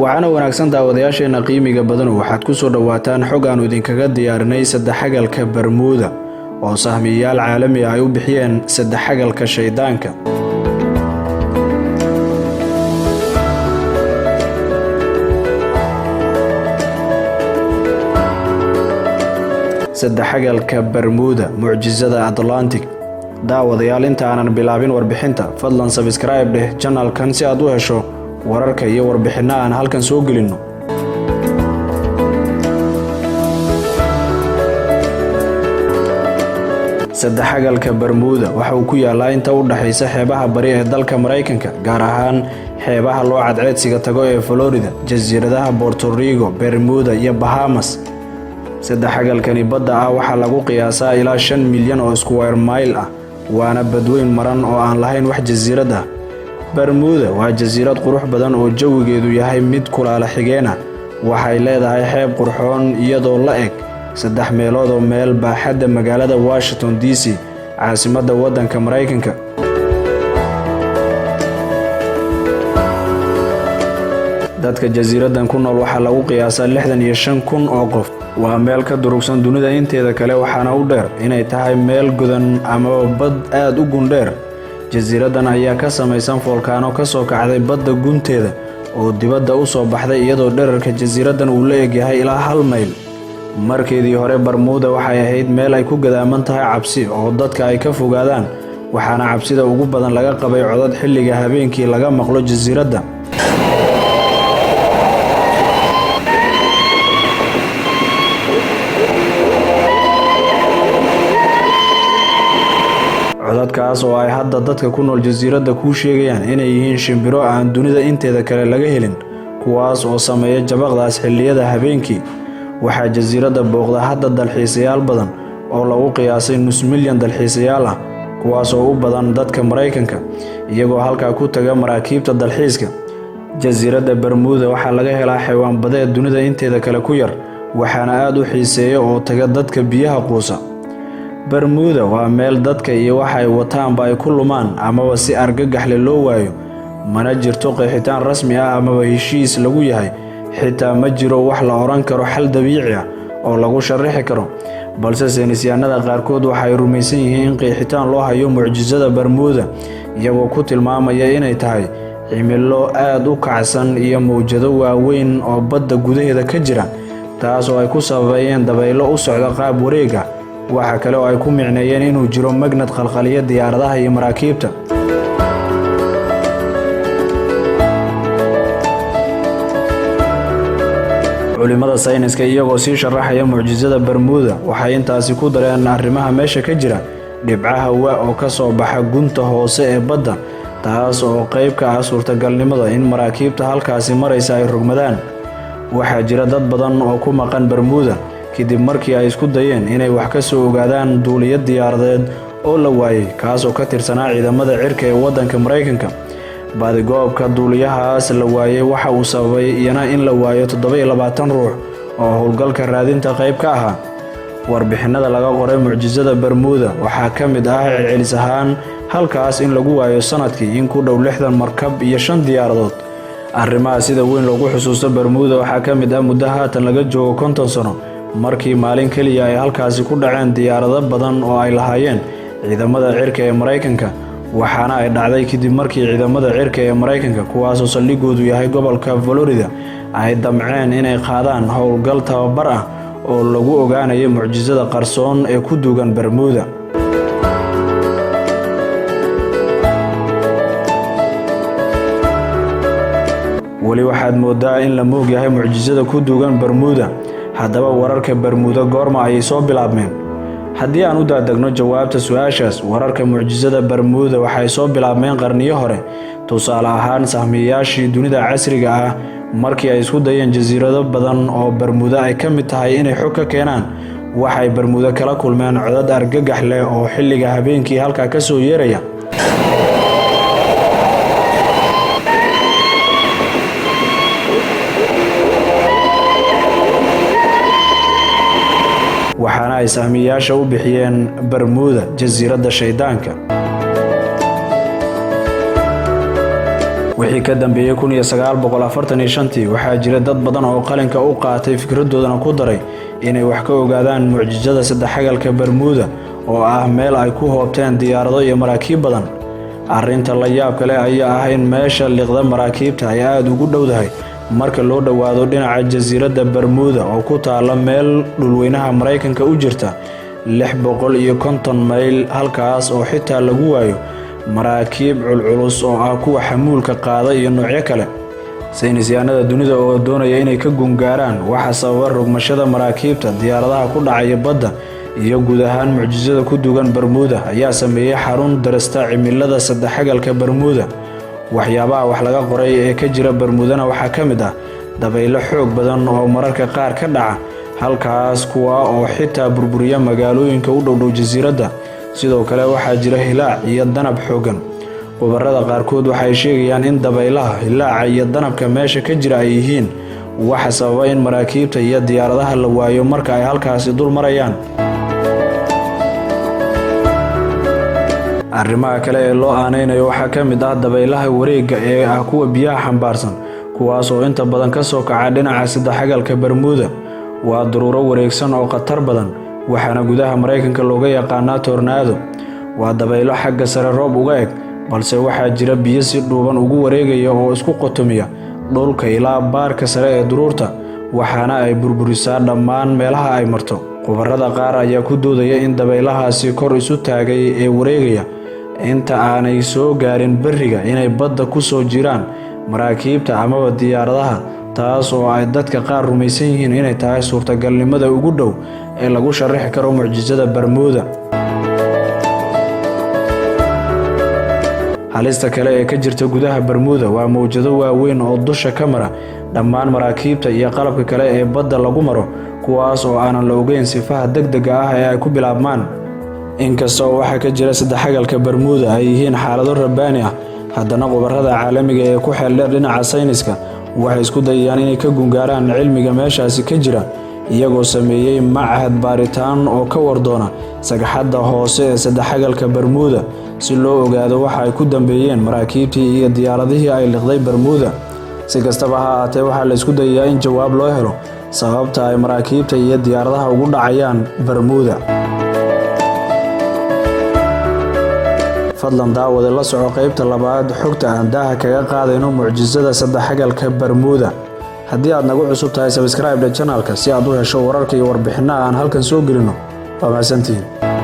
Waxaana wanaagsan, daawadayaasheenna qiimiga badanu, waxaad ku soo dhowaataan xog aanu idinkaga diyaarinay saddexagalka Bermuda oo sahmiyayaal caalami ah ay u bixiyeen saddexagalka shayddaanka. Saddexagalka Bermuda, mucjisada Atlantic. Daawadayaal, inta aanan bilaabin warbixinta, fadlan subscribe dheh channelkan si aad u hesho wararka iyo warbixinno aan halkan soo gelinno. Saddexagalka Bermuda waxa uu ku yaalaa inta u dhaxaysa xeebaha bari ee dalka Maraykanka, gaar ahaan xeebaha loo cadceedsiga tago ee Florida, jasiiradaha Puerto Rico, Bermuda iyo Bahamas. Saddexagalkani badda ah waxaa lagu qiyaasaa ilaa 5 milyan oo square mile ah, waana badweyn maran oo aan lahayn wax jasiirad ah. Bermuda waa jasiirad qurux badan oo jawigeedu yahay mid kulaala xigeen ah. Waxay leedahay xeeb qurxoon iyadoo la eg saddex meelood oo meel baaxadda magaalada Washington DC, caasimadda waddanka Maraykanka. Dadka jasiiraddan ku nool waxaa lagu qiyaasaa 65,000 oo qof. Waa meel ka durugsan dunida inteeda kale, waxaana u dheer inay tahay meel godan amaba bad aad u gundheer. Jasiiraddan ayaa ka samaysan foolkaano ka soo kacday badda gunteeda oo dibadda u soo baxday, iyadoo dherarka jasiiraddan uu la egyahay ilaa 1 mayl. Markeedii hore Bermuda waxay ahayd meel ay ku gadaaman tahay cabsi oo dadka ay ka fogaadaan, waxaana cabsida ugu badan laga qabay codad xilliga habeenkii laga maqlo jasiiradda. Codadkaas oo ay hadda dadka ku nool jasiiradda kuu sheegayaan inay yihiin shimbiro aan dunida inteeda kale laga helin, kuwaas oo sameeya jabaqdaas xilliyada habeenkii. Waxaa jasiiradda booqda hadda dalxiisayaal badan oo lagu qiyaasay nus milyan dalxiisayaal ah, kuwaas oo u badan dadka Maraykanka, iyagoo halkaa ku taga maraakiibta dalxiiska. Jasiiradda Bermuda waxaa laga helaa xaywaan badeed dunida inteeda kale ku yar, waxaana aad u xiiseeya oo taga dadka biyaha quusa. Bermuda waa meel dadka iyo waxa ay wataanba ay ku lumaan amaba si argagaxle loo waayo. Mana jirto qeexitaan rasmi ah amaba heshiis lagu yahay, xitaa ma jiro wax la odhan karo xal dabiici ah oo lagu sharaxi karo. Balse saynisyahanada qaarkood waxay rumaysan yihiin in qeexitaan loo hayo mucjisada Bermuda, iyagoo ku tilmaamaya inay tahay cimilo aad u kacsan iyo mawjado waaweyn oo badda gudaheeda ka jira, taas oo ay ku sababeeyeen dabaylo u socda qaab wareeg ah. Waxa kale oo ay ku micneeyeen inuu jiro magnad qalqaliya diyaaradaha iyo maraakiibta. Culimada sayniska, iyagoo sii sharaxaya mucjisada Bermuda, waxay intaasi ku dareen arrimaha meesha ka jira dhibcaha wa oo ka soo baxa gunta hoose ee badda, taas oo qayb ka ah suurtagalnimada in maraakiibta halkaasi maraysa ay rogmadaan. Waxaa jira dad badan oo ku maqan Bermuda kadib markii ay isku dayeen inay wax ka soo ogaadaan duuliya diyaaradeed oo la waayey, kaasoo ka tirsanaa ciidamada cirka ee waddanka Maraykanka. Baadigoobka duuliyahaas la waayey waxa uu sababay iyana in la waayo 27 ruux oo howlgalka raadinta qayb ka ahaa. Warbixinada laga qoray mucjisada Bermuda waxaa ka mid ah celcelis ahaan halkaas in lagu waayo sanadkii in ku dhow 60 markab iyo shan diyaaradood. Arrimaha sida weyn loogu xusuusto Bermuda waxaa ka mid ah muddo haatan laga joogo 50 sano markii maalin keliya ay halkaasi ku dhaceen diyaarado badan oo ay lahaayeen ciidamada cirka ee Maraykanka, waxaana ay dhacday kadib markii ciidamada cirka ee Maraykanka, kuwaasoo saldhigoodu yahay gobolka Florida, ay damceen inay qaadaan howlgal tababar ah oo lagu ogaanayo mucjisada qarsoon ee ku duugan Bermuda. Weli waxaad moodaa in la moog yahay mucjisada ku duugan Bermuda. Haddaba, wararka Bermuda goorma ayay soo bilaabmeen? Haddii aan u daadegno jawaabta su-aashaas, wararka mucjisada Bermuda waxay soo bilaabmeen qarniyo hore. Tusaale ahaan, sahmiyayaashii dunida casriga ah markii ay isku dayeen jasiirado badan oo Bermuda ay ka mid tahay inay xog ka keenaan, waxay Bermuda kala kulmeen codad argagax leh oo xilliga habeenkii halkaa ka soo yeeraya. Waxaana ay sahmiyayaasha u bixiyeen Bermuda jasiiradda shayddaanka. Wixii ka dambeeyey 1945-tii, waxaa jira dad badan oo qalinka u qaatay, fikradoodana ku daray inay wax ka ogaadaan mucjisada saddexagalka Bermuda, oo ah meel ay ku hoobteen diyaarado iyo maraakiib badan. Arrinta la yaabka leh ayaa ah in meesha liqda maraakiibta ay aada ugu dhowdahay marka loo dhowaado dhinaca jasiiradda Bermuda, oo ku taala meel dhulweynaha Maraykanka u jirta 650 mayl, halkaas oo xitaa lagu waayo maraakiib culculus oo ah kuwa xamuulka qaada iyo noocyo kale. Saynisyahanada dunida oo doonaya inay ka gungaaraan waxa sababa rogmashada maraakiibta, diyaaradaha ku dhacaya badda iyo guud ahaan mucjisada ku dugan Bermuda ayaa sameeyey xarun darasta cimilada saddexagalka Bermuda. Waxyaabaha wax laga qoray ee ka jira Bermudana waxaa ka mid ah dabaylo xoog badan oo mararka qaar ka dhaca halkaas, kuwa oo xitaa burburiya magaalooyinka u dhowdhow jasiiradda. Sidoo kale waxaa jira hilaac iyo danab xooggan. Khubarada qaarkood waxay sheegayaan in dabaylaha, hilaaca iyo danabka meesha ka jira ay yihiin waxa sababa in maraakiibta iyo diyaaradaha la waayo marka ay halkaasi dul marayaan. Arrimaha kale ee loo aaneynayo waxaa ka mid ah dabaylaha wareegga ee ah kuwa biyaha xambaarsan, kuwaas oo inta badan ka soo kaca dhinaca saddexagalka Bermuda. Waa daruuro wareegsan oo khatar badan, waxaana gudaha Maraykanka looga yaqaanaa tornado. Waa dabaylo xagga sare roob uga eg, balse waxaa jira biyo si dhuuban ugu wareegaya oo isku qotomiya dhulka ilaa baarka sare ee duruurta, waxaana ay burburisaa dhammaan meelaha ay marto. Khubarada qaar ayaa ku doodaya in dabaylahaasi kor isu taagay ee wareegaya inta aanay soo gaarin berriga inay badda ku soo jiraan maraakiibta amaba diyaaradaha, taas oo ay dadka qaar rumaysan yihiin inay tahay suurtagalnimada ugu dhow ee lagu sharaxi karo mucjisada Bermuda. Halista kale ee ka jirta gudaha Bermuda waa mawjado waaweyn oo dusha ka mara dhammaan maraakiibta iyo qalabka kale ee badda lagu maro, kuwaas oo aanan la ogeyn sifaha degdega ah ee ay ku bilaabmaan. Inkasta oo waxaa ka jira saddexagalka Bermuda ay yihiin xaalado rabbaani ah, haddana khubarada caalamiga ee ku xeeldheer dhinaca sayniska waxay isku dayayaan inay ka gungaaraan cilmiga meeshaasi ka jira, iyagoo sameeyey machad baaritaan oo ka wardoona sagxadda hoose ee saddexagalka Bermuda si loo ogaado waxa ay ku dambeeyeen maraakiibtii iyo diyaaradihii ay liqday Bermuda. Si kastaba ha ahaatee, waxaa la isku dayayaa in jawaab loo helo sababta ay maraakiibta iyo diyaaradaha ugu dhacayaan Bermuda. Fadlan daawade, la soco qaybta labaad, xogta aan daaha kaga qaadayno mucjisada saddexagalka Bermuda. Haddii aad nagu cusub tahay, subscribe channelka si aad u hesho wararka iyo warbixinaha aan halkan soo gelino. Waa mahadsantihiin.